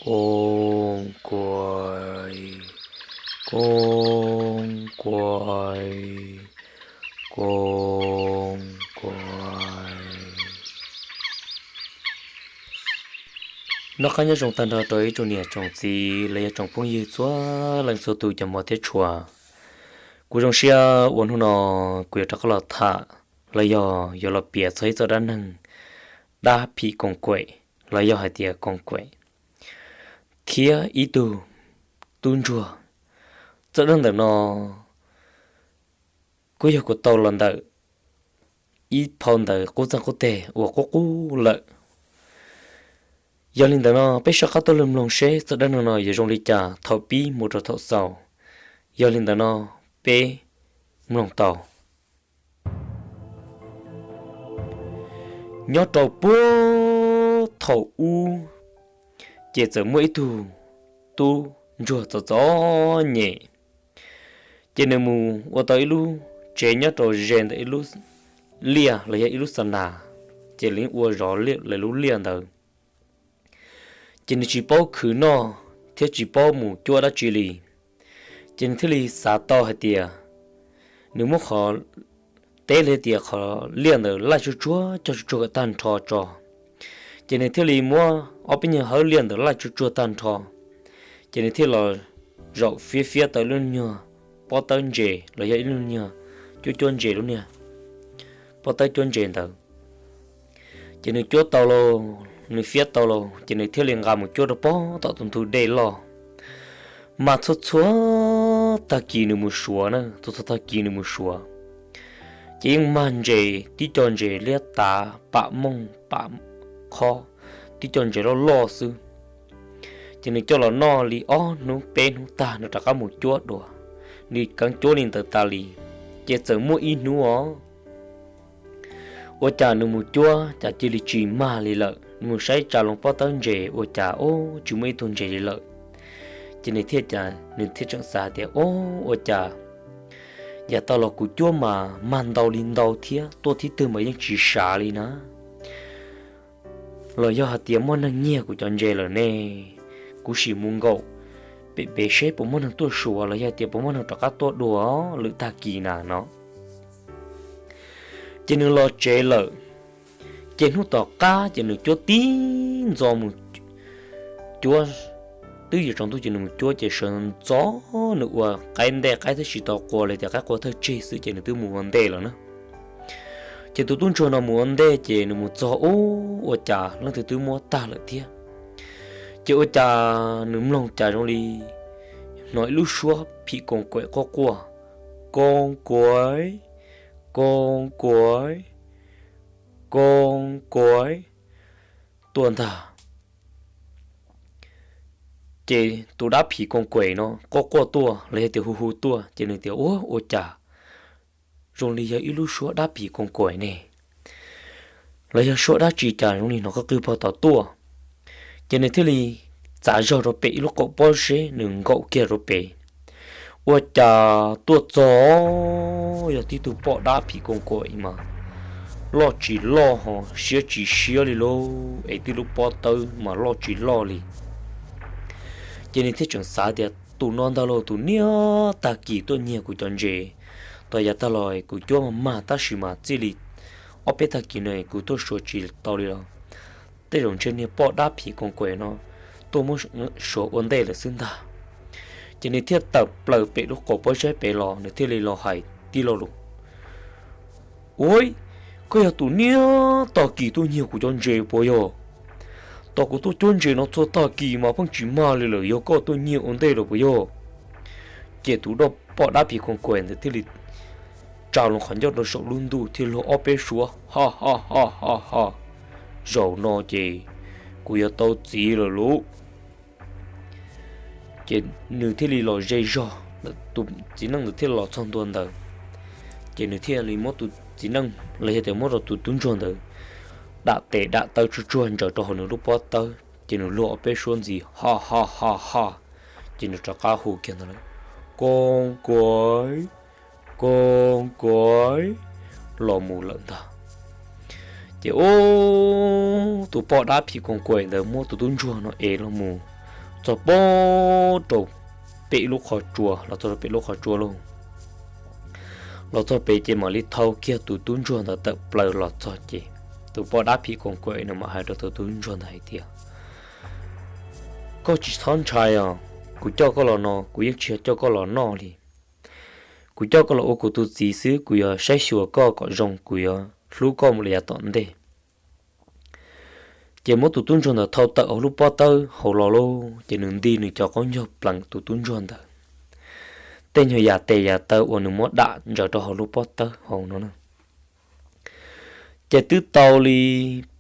Koob kuaib, koob kuaib, koob kuaib. Noj qab nyob zoo tag nrho rau ib tsoom niam tsoom txiv los yog tsoom phooj ywg txhua leej txhua tus cov mos thiab tshua. Kuv zoo siab uas hnub no kuv yuav rov qab los tham los yog yuav los piav txog ib txoj dab neeg dab phim koos kuem los yog hais tias koos kuem thiab ib tug tub ntsuag. Txoj dab neeg ntawm no kuj yog kuv tau los ntawm ib phau ntawv qub txeeg qub teg uas qub qub lawm. Yog li ntawd no peb soj qab tuaj los mloog seb txoj dab neeg no yuav zoo li cas thaum pib mus rau thaum xaus. Yog li ntawd no peb mloog tau. Nyob rau puag thaum ub, ces txawm muaj ib tug tub ntsuag txom txom nyem, ces nws mus ua tau ib lub tsev nyob rau ze ntawm ib lub liaj los yog ib lub xa nas, ces lawv ua zov lawv lub liaj ntawd. Ces nws tsis paub khwv noj thiab tsis paub mus cuab dab tsi li. Ces nws thiaj li xav tau hais tias nws muab qhov teb li tias qhov liaj ntawd laij tsuag tsuag cog tsuag tsuag kom tag nrho tso. Ces nws thiaj li muab ob peb nyuag hawb liaj ntawd laij tsuag tsuag tag nrho, ces nws thiaj los zaum fiab fiab tau ib lub nyuag pob tawb ntses los yog ib lub nyuag cuab cuab ntses lub niag pob tawb cuab ntses ntawd. Ces nws cuab tau lauj, nws fiab tau lauj, ces nws thiaj li nqa mus cuab rau pob tom tus ntug dej loj. Mas txhua txhua tag kis nws mus suav na, txhua txhua tag kis nws mus suav, ces yeej mag ntses tib co ntses liab tav pam mooj pam qhob, tib co ntses loj loj xwb. Ces nws coj los noj li ob hnub peb hnub tag nws rov qab mus cuab dua. Nws kheev cuab li ntawd tas li, ces txawm muaj ib hnub os, ua cas nws mus cuab cas cia li tsis mag li lawm, nws mus saib tsa loo pob tawb ntses ua cas ub tsis muaj ib tug ntses li lawm. Ces nws thiaj, nws thiaj tseem xav tias ub ua cas yav tag los kuv cuab mas mag ntau li ntau thiab tuaj thib twg mas yeej tsis sav li na. Los yog hais tias muaj neeg nyiag kuv cov ntses lawm ne? Kuv sim mus nkaum pem pem seb puas muaj neeg tuaj suav los yog tias puas muaj neeg rov qab tuaj dua lwm tag kis na no. Ces nws los tsev lawm, ces hnub tom qab ces nws cuab tib ntxov mus cuab, twb yuav tsaus ntuj ces nws mus cuab ces sawv ntxov, nws ua qaib ntej qaib twb tsis tau qua li tias qaib qua thawj tseg xwb ces nws twb mus ua ntej lawm na. Ces tus tub ntsuag no mus ua ntej ces nws mus txog ub ua cas leej twg twb muab tag lawm thiab. Ces ua cas nws mloog cas zoo li hnov ib lub suab phim koos kuam quaj quaj, koos kuam, koos kuam, koos kuam tuaj ntag. Ces tus dab phim koos kuam no quaj quaj tuaj los yog tias hu hu tuaj ces nws tias ua, ua cas zoo li yog ib lub suab dab phim koos kuam ne, los yog suab dab tsi cas zoo li hnov qw qw pog tom tuaj. Ces nws thiaj li txav zog rau pem ib lub qaum pob zeb, nws nkaum kiag rau pem, ua cas tuaj txog yog tib tug poj dab phim koos kuam mas loj tsis loj ho siab tsis siab li lauj, es tib lub pob tawb mas loj tsis loj li. Ces nws thiaj tseem xav tias tus no ntag lauj, tus niag tag kis tuaj nyiag kuv cov ntses. Tau yav tag los kuv cuab mag mag tab sis mas txij li ob peb tag kis no kuv tuaj suav tsis tau li los, tej zaum ntshe niag poj dab phim koos kuam no tuaj muab suav ua ntej lawm xwb ntag. Ces nws thiaj tawm plaws pem lub qaum pob zeb pem los, nws thiaj li los hais tij laug lus, Ua, koj yog tus niag tag kis tuaj nyiag kuv cov ntses puas yog? Tos kuv tuaj cuab ntses no txhua tag kis mas pheej tsis mag li lawm, yog koj tuaj nyiag ua ntej lawm puas yog? Ces tus poj dab phim koos kuam ntawd thiaj li tsa loo qhov ncauj rau saum lub ntuj thiaj luag ob peb suab, Ha ha ha ha ha, zaum no ces kuv yuav tau txiv lawm lauj. Ces nws thiaj li los ze zog, tus txiv neej ntawd thiaj los txog ntua ntawd. Ces nws thiaj li muab tus txiv neej los yog tias muab rau tus tub ntsuag ntawd dam tes dam taw tsuag tsuag ntsaws rau hauv nws lub pob tawb, ces nws luag ob peb suab ntxiv, Ha ha ha ha, ces nws rov qab hu kiag ntawd lawm, Koos kuam, koos kuam, los mus lawm ntag. Ces ub, tus poj dab phim koos kuam ntawd muab tus tub ntsuag no ev los mus txog pem rau pem lub qhov tsua, los txog rau pem lub qhov tsua lauj. Los txog pem ces mam li thau kiag tus tub ntsuag ntawd tawm plaws los txog ces tus poj dab phim koos kaim no mam hais rau tus tub ntsuag ntawd hais tias, koj tsis txhob ntshai os, kuv coj koj los no kuv yeej tsis yog coj koj los noj li. Kuv coj koj los ua kuv tus txiv xwb, kuv yuav saib xyuas koj kom zoo, kuv yuav hlub koj mus li yav tom ntej. Ces muab tus tub ntsuag ntawd thau tawm hauv lub pob tawb hauv los lauj, ces nws nti nws cov qaub ncaug pleev tus tub ntsuag ntawd tej nyuag yam tes yam taw uas nws muab dam ntsaws rau hauv lub pob tawb hauv no na. Ces twb tau li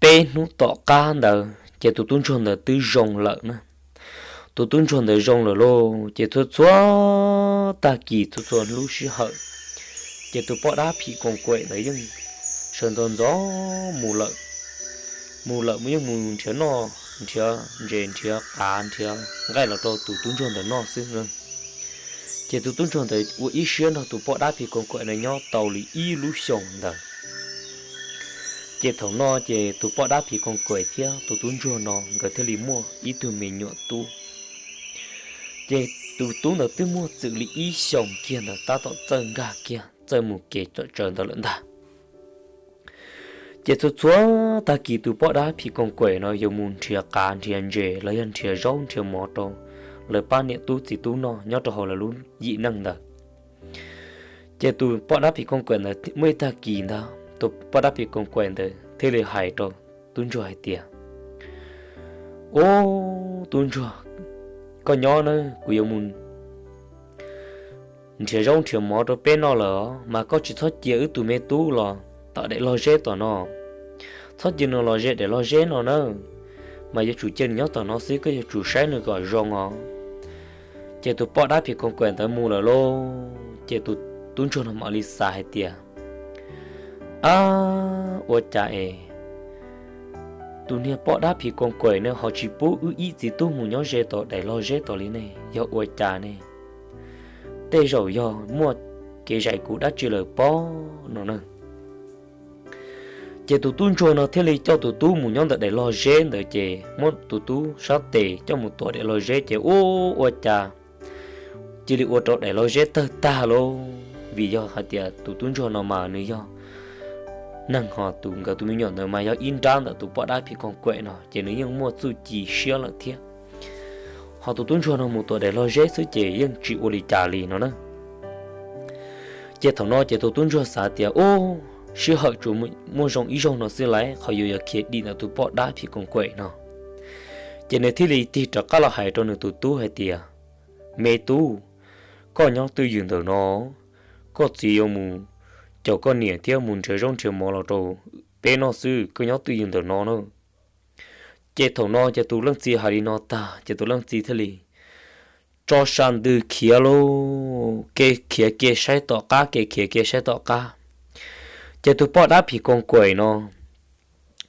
peb hnub tom qab ntawd ces tus tub ntsuag ntawd twb zoo lawm na. Tus tub ntsuag ntawd zoo lawm lauj, ces txhua txhua tag kis txhua txhua lub sij hawm, ces tus poj dab phim koos kaim ntawd yeej sawv ntxov ntxov mus lawm. Mus lawm mus yeej mus nrhiav noj nrhiav ntses nrhiav qav nrhiav nqaij los rau tus tub ntsuag ntawd noj xwb na. Ces tus tub ntsuag ntawd ua ib siab nrog tus poj dab phim koos kaim no nyob tau li ib lub xyoos ntawd. Ces thaum no ces tus poj dab phim koos kaim thiab tus tub ntsuag no nkawd thiaj li muaj ib tug me nyuam tub. Ces tus tub ntawd twb muaj txwm li ib xyoos kiag ntawd tab tom txawj nkag kiag txawj mus kev tsawv ntawd lawm ntag. Ces txhua txhua tag kis tus poj dab phim koos kaim no yuav mus nrhiav qav nrhiav ntses los yog nrhiav zaub nrhiav mov rau lawv pab niam tub txiv tub noj nyob rau hauv lawv lub yim neej ntawd. Ces tus poj dab phim koos kaim ntawd muaj ib tag kis ntag tus poj dab phim koos kaim ntawd thiaj li hais rau tub ntsuag hais tias, ub, tub ntsuag, koj nyob na, kuv yuav mus nrhiav zaub nrhiav mov rau peb noj lawm os, mas koj tsis txhob cia wb tus me tub los tom daim log zeb tom no. Txhob cia nws los ze daim log zeb no na, mas yuav tsum cia nws nyob tom no xwb, koj yuav tsum saib nws kom zoo os. Ces tus poj dab phim koos kaim ntawd mus lawm lauj, ces tus tub ntsuag no mam li xav hais tias, ab, ua cas es tus niag poj dab phim koos kaim no ho tsis pub wb ib txiv tub mus nyob ze tom daim log zeb tom li ne, yog ua cas ne? Tej zaum yog muaj kev zais kuv dab tsi lawm pob no na. Ces tus tub ntsuag no thiaj li coj tus tub mus nyob ntawm daim log zeb ntawd, ces muab tus tub sab tes coj mus tuav daim log zeb, ces ub, ua cas cia li ua rau daim log zeb tawg tag lauj. Vim yog hais tias tus tub ntsuag no mas nws yog neeg, ho tus nkawd tus me nyuam ntawd mas yog ib nrab ntawm tus poj dab phim koos kaim no, ces nws yeej muaj txuj ci siab lawm thiab. Ho tus tub ntsuag no mus tuav daim log zeb xwb ces yeej tsis ua li cas li no na. Ces thaum no ces tus tub ntsuag xav tias, ub, sij hawm tsuas muaj zoo ib zaug no xwb lauj, qhov yuav yuav khiav dim ntawm tus poj dab phim koos kaim no. Ces nws thiaj li tig rov qab los hais rau nws tus tub hais tias, me tub, koj nyob twj ywm ntawm no, koj txiv yuav mus caum koj niam thiab mus nrhiav zaub nrhiav mov los rau peb noj xwb, koj nyob twj ywm ntawm no na. Ces thaum no ces tus leej txiv hais li no tag ces tus leej txiv thiaj li tso sa ntws khiav lauj, kev khiav kev saib tom qab, kev khiav kev saib tom qab. Ces tus poj dab phim koos kaim no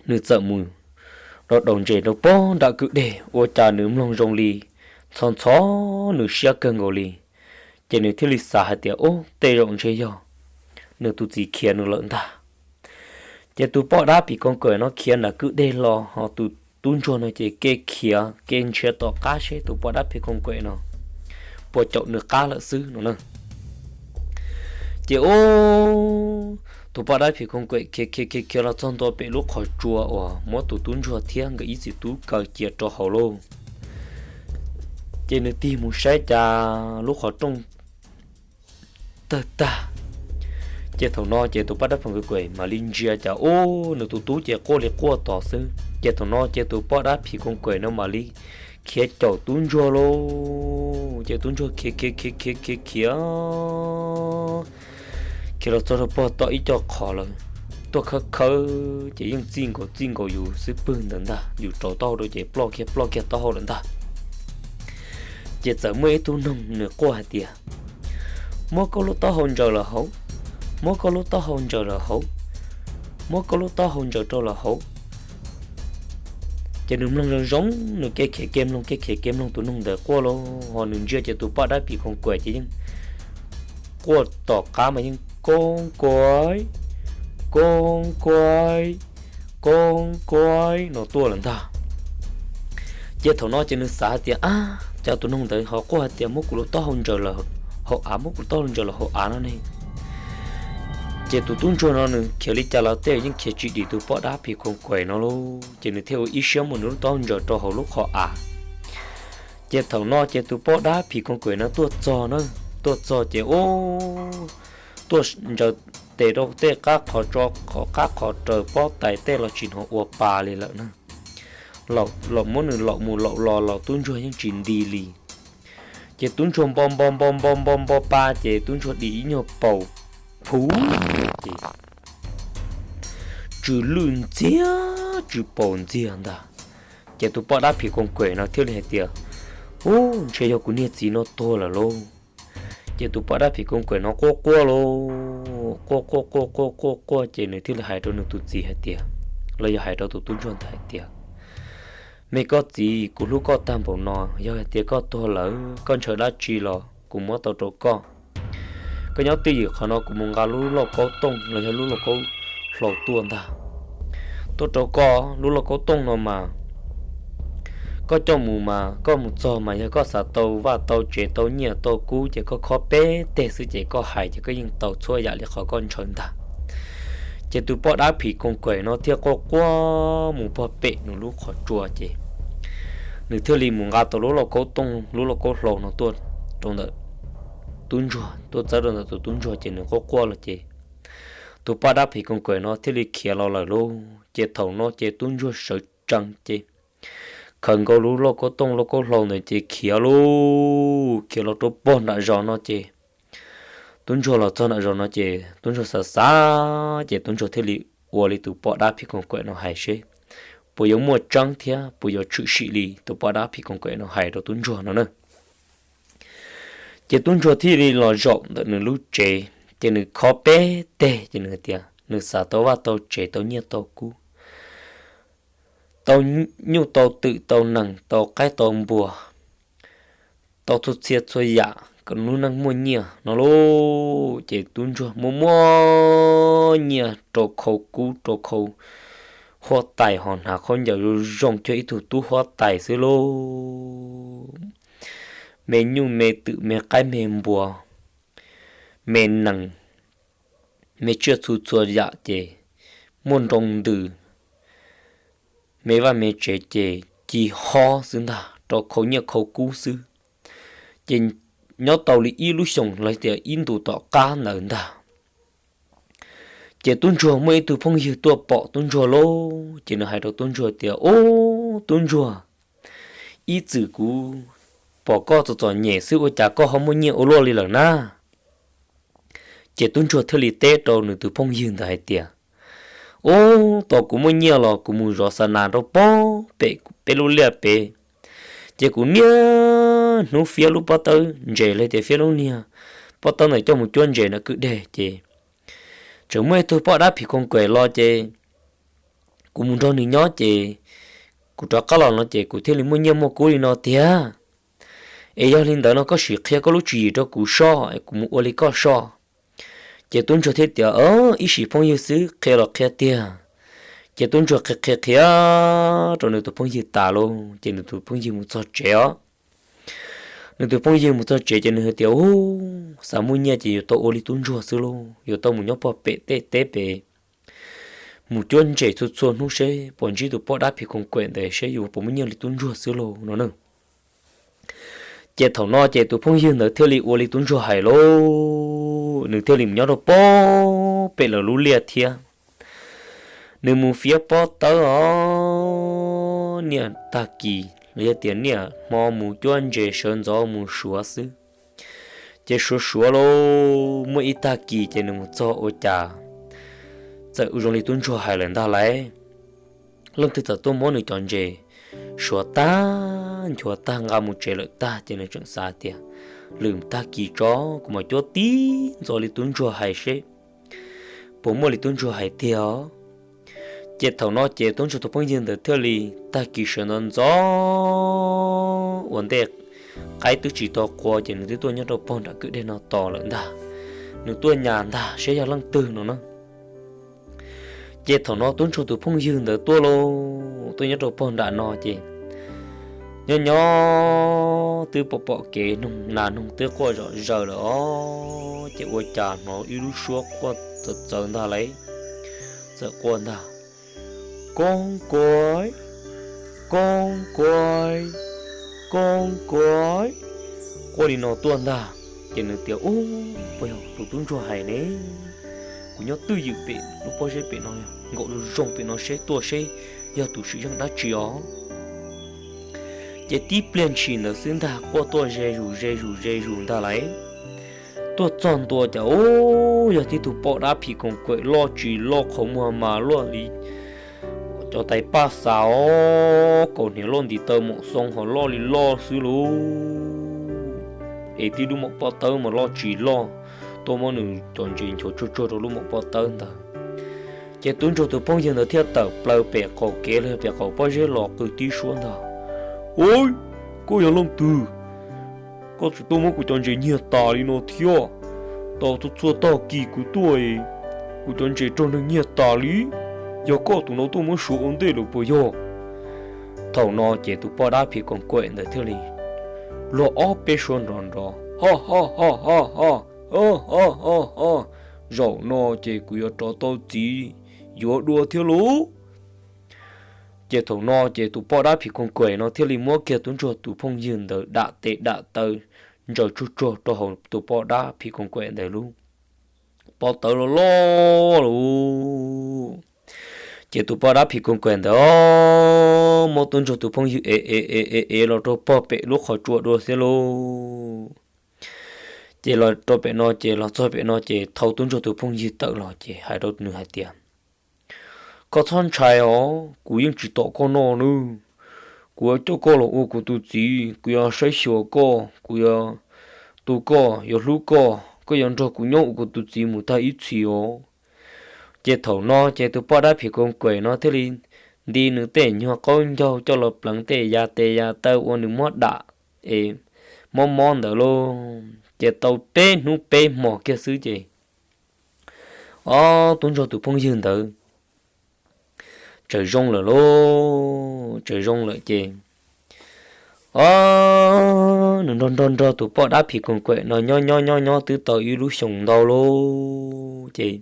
nws txawm mus daus daus ntses rau pog nram kwj deg, ua cas nws mloog zoo li ntxhov ntxhov nws siab kawg nkaus li. Ces nws thiaj li xav hais tias, ub, tej zaum ntshe yog nws tus txiv khiav nws lawm ntag. Ces tus poj dab phim koos kaim no khiav nram kwj deg los, ho tus tub ntsuag no ces kev khiav kev nrhiav tom qab seb tus poj dab phim koos kaim no puas caum nws qab lawm xwb no na. Ces ub, tus poj dab phim koos kaim khiav khiav khiav khiav los txog ntua pem lub qhov tsua uas muab tus tub ntsuag thiab nkawd ib txiv tub kaw cia rau hauv lauj. Ces nws tig mus saib cas lub qhov rooj tawg tag. Ces thaum no ces tus poj dab phim koos kaim mam li ntsia cas ub, nws tus tub ces quaj li quaj tod xwb. Ces thaum no ces tus poj dab phim koos kaim no mam li khiav caum tub ntsuag lauj. Ces tub ntsuag khiav khiav khiav khiav khiav khiav khiav los txog rau pog tom ib co qhov lawm, tuaj khawb khawb ces yeej txij nkaus txij nkaus yus xub pwg ntawd ntag, yus rauv taub hau rau ces ploj kiag ploj kiag taub hau lawm ntag. Ces txawm muaj ib tug noog nws quaj hais tias, muab koj lub taub hau ntsaws los hauv, muab koj lub taub hau ntsaws los hauv, muab koj lub taub hau ntsaws rau los hauv. Ces nws mloog zoo zoo, nws kev khiav kev mloog kev khiav kev mloog tus noog ntawd quaj lauj, ho nws ntsia ces tus poj dab phim koos kaim ces yeej quaj tom qab mas yeej koob kuaib, koob kuaib, koob kuaib no tuaj lawm ntag. Ces thaum no ces nws xav hais tias, ab, cas tus noog ntawd ho quaj hais tias muab kuv lub taub hau ntsaws hauv av, muab kuv lub taub hau ntsaws hauv av no ne. Ces tus tub ntsuag no nws khiav li cas los tej yeej khiav tsis dim tus poj dab phim koos kaim no lauj, ces nws thiaj ua ib siab muab nws lub taub hau ntsaws rau hauv lub qhov av. Ces thaum no ces tus poj dab phim koos kaim no tuaj txog na, tuaj txog ces ub, tuaj ntsaws tes rau tej qab qhov tso, qhov qab qhov raws pob tais tej los tsis hnov ua pa li lawm na. Los muab nws laum mus laum los los tub ntsuag yeej tsis nti li. Ces tub ntsuag npo npo npo npo npo npo pa ces tub ntsuag dim ib nyuag paus phuv ces tsw lwj ntxiag tsw paus ntxiag ntag. Ces tus poj dab phim koos kaim no thiaj li hais tias, ub, ntshe yog kuv niag txiv no tuag lawm lauj. Ces tus poj dab phim koos kaim no quaj quaj lauj, quaj quaj quaj quaj quaj quaj ces nws thiaj li hais rau nws tus txiv hais tias, los yog hais rau tus tub ntsuag ntawd hais tias, me koj txiv, kuv hlub koj tag npaum no, yog hais tias koj tuag lawm koj ntshaw dab tsi los kuv muab tau rau koj. Koj nyob twj ywm qhov no kuv mus nqa lub lauj kaub tooj los yog lub lauj kaub hlau tuaj ntag, tuaj rau koj. Lub lauj kaub tooj no mas koj coj mus mas koj mus txog mas yog koj xav tau vaj tau tsev tau nyiaj tau kub ces koj khob peb teg xwb ces koj hais ces koj yeej tau txhua yam li qhov koj ntshaw ntag. Ces tus poj dab phim koos kaim no thiaj quaj quaj mus pog pem nws lub qhov tsua ces nws thiaj li mus nqa tau lub lauj kaub tooj lub lauj kaub hlau no tuaj rau ntawm tub ntsuag, tuaj txawb rau ntawm tus tub ntsuag ces nws quaj quaj los ces tus poj dab phim koos kaim no thiaj li khiav los lawm lauj. Ces thaum no ces tub ntsuag sawv tsees ces khawm nkaus lub lauj kaub tooj lauj kaub hlau ntawd ces khiav lauj, khiav los rau pog nram zos no ces tub ntsuag los txog nram zos no ces tub ntsuag xav xav ces tub ntsuag thiaj li ua li tus poj dab phim koos kaim no hais seb puas yuav muaj tseeb thiab puas yuav tshwm sim li tus poj dab phim koos kaim no hais rau tub ntsuag no na. Ces tub ntsuag thiaj li los zaum ntawm nws lub tsev ces nws khob peb teg ces nws hais tias nws xav tau vaj tau tsev tau nyiaj tau kub, tau nyuj tau twm tau nees tau qaib tau npua, tau txhua txhia txhua yam kom lub neej muaj nyiaj no lauj. Ces tub ntsuag muaj muaj nyiaj rau khau kub rau khau huab tais ho hnav khaub ncaws zoo zoo cuag ib tug tub huab tais xwb lauj. Me nyuj me twm me qaib me npua, me nees, me tsiaj txhu txhua yam ces muaj nroo ntws, me vaj me tsev ces ci hob xwb ntag, rau khau nyiaj khau kub xwb. Ces nyob tau li ib lub xyoos los tias ib ntus tom qab ntawd ntag, ces tub ntsuag muaj ib tug phooj ywg tuaj pom tub ntsuag lauj, ces nws hais rau tub ntsuag tias, ub, tub ntsuag, ib txwm kuv pom koj txom txom nyem xwb ua cas koj ho muaj nyiaj ua luaj li lawm na? Ces tub ntsuag thiaj li teb rau nws tus phooj ywg ntawd hais tias, ub, tos kuv muaj nyiaj los kuv mus zov xa nas rau pog pem peb lub liaj pem, ces kuv niaj hnub fiab lub pob tawb ntses los tias fiab lub niag pob tawb ntawd coj mus cuab ntses nram kwj deg ces tseem muaj ib tug poj dab phim koos kaim los ces kuv mus nrog nws nyob ces kuv rov qab los no ces kuv thiaj li muaj nyiaj muaj kub li no tiag. Es yog li ntawd no koj sim qhia koj lub tswv yim rau kuv soj es kuv mus ua li koj soj. Ces tub ntsuag thiaj tias, ib sim phooj ywg xwb qhia los qhia tiag. Ces tub ntsuag qhia qhia qhia rau nws tus phooj ywg tas lauj ces nws tus phooj ywg mus txog tsev os. Nws tus phooj ywg mus txog tsev ces nws hais tias, ub, xav muaj nyiaj ces yuav tau ua li tub ntsuag xwb lauj, yuav tau mus nyob pog pem tej teb pem, mus cuab ntses txhua txhua hnub seb puas ntsib tus poj dab phim koos kaim ntawd seb yuav puas muaj nyiaj li tub ntsuag xwb lauj no na. Ces thaum no ces tus phooj ywg ntawd thiaj li ua li tub ntsuag hais lauj, nws thiaj li mus nyob rau pog pem lawv lub liaj thiab. Nws mus fiab pob tawb os, niaj tag kis los yog tias niaj hmo mus cuab ntses sawv ntxov mus suav xwb. Ces suav suav lauj, muaj ib tag kis ces nws mus txog ua cas txawm ua zoo li tub ntsuag hais lawm ntag lauj. Leej twg txawm tuaj muab nws cov ntses suav tag nchuav tag nqa mus tsev lawm tag ces nws tseem xav tias, lwm tag kis tso kuv mam cuab tib ntxov li tub ntsuag hais seb puas muaj li tub ntsuag hais tiag os. Ces thaum no ces tub ntsuag tus phooj ywg ntawd thiaj li tag kis sawv ntxov ntxov ua ntej, qaib twb tsis tau qua ces nws twb tuaj nyob rau pog nram kwj deg no tos lawm ntag. Nws tuaj nyas ntag seb yog leej twg no na. Ces thaum no tub ntsuag tus phooj ywg ntawd tuaj lauj, tuaj nyob rau pog nram no ces Nyob nyob twb pom pom kev, noog nas noog twb quaj zom zaws lawm os, ces ua cas hnov ib lub suab quaj txawv txawv ntag lauj. Txawm quaj ntag, koob kuav, koob kuav, koob kuav, quaj li no tuaj ntag. Ces nws tias, Ub, puas yog tus tub ntsuag hais ne? Kuv nyob twj ywm pem lub pob zeb pem no, nkaum zoo zoo pem no seb tuaj seb yog tus sim zeej dab tsi os. Ces tib pliag ntshis ntawd xwb ntag, quaj tuaj ze zus ze zus ze zus ntag lauj. Tuaj txog ntua cas, ub, yog tib tug poj dab phim koos kaim loj tsis loj, qhov muag mas loj li cov tais paj xav os, kaus hniav loj nti taw maum xoo ho loj li loj xwb lauj. Es tib lub maum pob tawb mas loj tsis loj, tuaj muab nws cov ntses nchuav tsuag tsuag rau lub maum pob tawb ntawd. Ces tub ntsuag tus phooj ywg ntawd thiaj tawm plaws pem qaum kev los yog pem qaum pob zeb los qw tib suab ntag, Ub, koj yog leej twg? Koj tseem tuaj muab kuv cov ntses nyiag tas li no thiab. Tau txhua txhua tag kis kuv tuaj, kuv cov ntses raug neeg nyiag tas li. Yog koj tus no tuaj muab suav ua ntej lawm puas yog? Thaum no ces tus poj dab phim koos kaim ntawd thiaj li luag ob peb suab nrov nrov, Ho ho ho ho ho, ho ho ho ho, zaum no ces kuv yuav rov tau txiv yuav dua thiab lauj. Ces thaum no ces tus poj dab phim koos kaim no thiaj li muab kiag tub ntsuag tus phooj ywg ntawd dam tes dam taw ntsaws tsuag tsuag rau hauv tus poj dab phim koos kaim ntawd lub pob tawb loj loj lauj. Ces tus poj dab phim koos kaim ntawd muab tub ntsuag tus phooj ywg ev ev ev ev ev los rau pog pem lub qhov tsua dua thiab lauj. Ces los rau pem no ces los txog pem no ces thau tub ntsuag tus phooj ywg tawm los ces hais rau nws hais tias, Koj txhob ntshai os, kuv yeej tsis tom koj noj nawb. Kuv yuav coj koj los ua kuv tus txiv, kuv yuav saib xyuas koj, kuv yuav tu koj, yuav hlub koj, koj yuav nrog kuv nyob ua kuv tus txiv mus tag ib txhis os. Ces thaum no ces tus poj dab phim koos kaim no thiaj li nti nws tej nyuag qaub ncaug coj los pleev tej ya tes ya taw uas nws muab dam es mob mob ntawd lauj. Ces tau peb hnub peb hmos kiag xwb ces, ob, tub ntsuag tus phooj ywg ntawd tsaws zoo lawm lauj. Tsaws zoo lawm ces, ob, nws nrog nrog nrog tus poj dab phim koos kaim no nyob nyob nyob nyob twb tau ib lub xyoos ntau lauj. Ces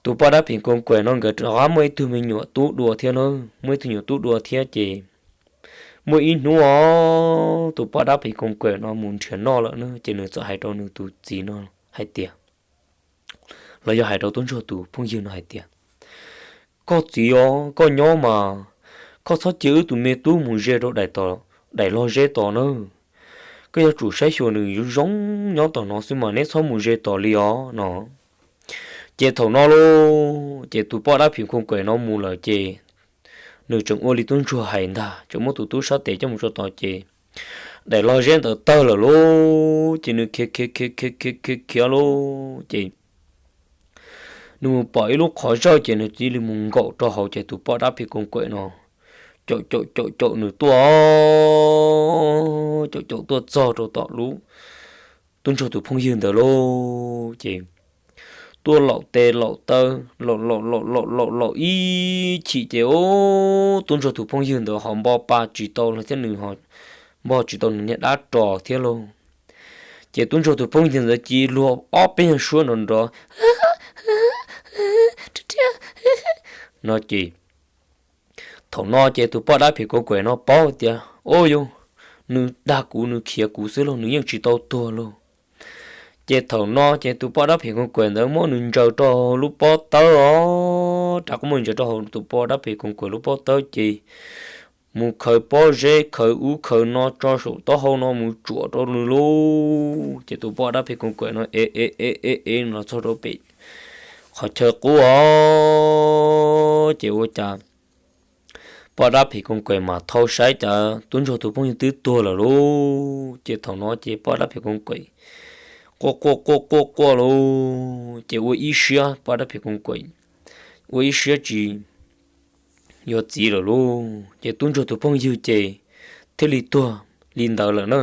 tus poj dab phim koos kaim no nkawd rov qab muaj ib tug me nyuam tub dua thiab na, muaj ib tug nyuam tub dua thiab ces muaj ib hnub os, tus poj dab phim koos kaim no mus nrhiav noj lawm na, ces nws txawm hais rau nws tus txiv no hais tias, los yog hais rau tub ntsuag tus phooj ywg no hais tias, Koj txiv os, koj nyob mas koj txhob cia wb tus me tub mus ze rau daim log zeb tos nawb. Koj yuav tsum saib xyuas nws zoo zoo nyob tom no xwb mas neb txhob mus ze tos li os no. Ces thaum no lauj, ces tus poj dab phim koos kaim no mus lawm ces nws tseem ua li tub ntsuag hais ntag, tseem muab tus tub sab tes coj mus tso tod ces daim log zeb ntawd tawg lawm lauj. Ces nws khiav khiav khiav khiav khiav khiav khiav lauj ces nws mus pom ib lub qhov zawj ces nws cia li mus nkaum rau hauv ces tus poj dab phim koos kaim no caum caum caum caum nws tuaj, caum caum tuaj txog rau tom lub tub ntsuag tus phooj ywg ntawd lauj ces tuaj laum tes laum taw, laum laum laum laum laum laum ib chim ces, ub, tub ntsuag tus phooj ywg ntawd ho npo pa tsis tau los thiab nws ho npo tsis tau nws niag dab ros thiab lauj. Ces tub ntsuag tus phooj ywg ntawd cia li luag ob peb nyuag suab nrov nrov no ces thaum no ces tus poj dab phim koos kaim no paub tias, ub, yog nws dag kuv, nws khiav kuv xwb lauj, nws yeej tsis tau tuag lauj. Ces thaum no ces tus poj dab phim koos kaim ntawd muab nws ntsaws rau lub pob tawb os, rov qab muab ntsaws rau hauv tus poj dab phim koos kaim lub pob tawb ces mus khaws pob zeb khaws ub khaws no tso saum taub hau no mus tsuam rau nws lauj. Ces tus poj dab phim koos kaim no ev ev ev ev ev los txog rau pem qhov chaw qub os, ces ua cas poj dab phim koos kaim mas thau saib cas tub ntsuag tus phooj ywg twb tuag lawm lauj. Ces thaum no ces poj dab phim koos kaim quaj quaj quaj quaj quaj lauj, ces ua ib siab poj dab phim koos kaim ua ib siab tsis yuav txiv lawm lauj. Ces tub ntsuag tus phooj ywg ces thiaj li tuag li ntawd lawm na.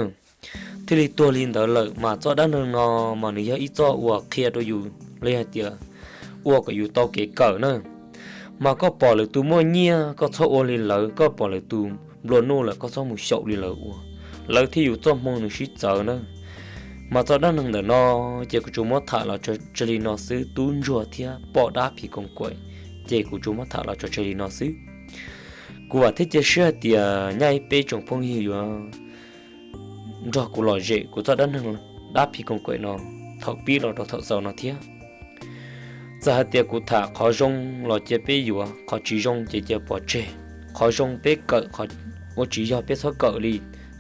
Thiaj li tuag li ntawd lawm mas txoj dab neeg no mas nws yog ib txoj uas qhia rau yus los yog hais tias ua kom yus tau kev kawm na. Mas koj pom lwm tus muaj nyiaj koj txhob ua li lawv, koj pom lwm tus nplua nuj lawm, koj txhob mus xyaum li lawv ua, lawv thiaj yuav txoj hmoo nws sib txawv na. Mas txoj dab neeg ntawm no ces kuv tsuas muab tham los tso tseg li no xwb, tub ntsuag thiab poj dab phim koos kaim, ces kuv tsuas muab tham los tso tseg li no xwb. Kuv vam thiab cia siab hais tias nyaj ib peb tsoom phooj ywg yuav nrog kuv lom zem kuv txoj dab neeg dab phim koos kaim no thaum pib los rau thaum xaus no thiab. Txawm hais tias kuv tham qhov zoo los cia peb yuav, qhov tsis zoo ces cia pov tseg. Qhov zoo peb kawm, qhov uas tsis yog peb txhob kawm li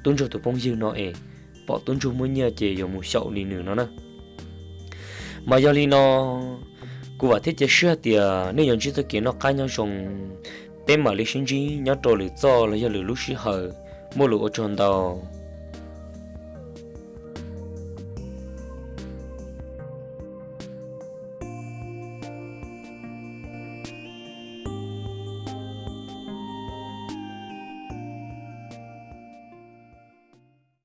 tub ntsuag tus phooj ywg no es pom tub ntsuag muaj nyiaj ces yuav mus xyaum li nws no na. Mas yog li no, kuv vam thiab cia siab tias nej yuav ntsib txoj kev noj qab nyob zoo. Peb mam li sib ntsib nyob rau lwm txoj los yog lwm lub sij hawm. Muaj lus ua tsaug ntau.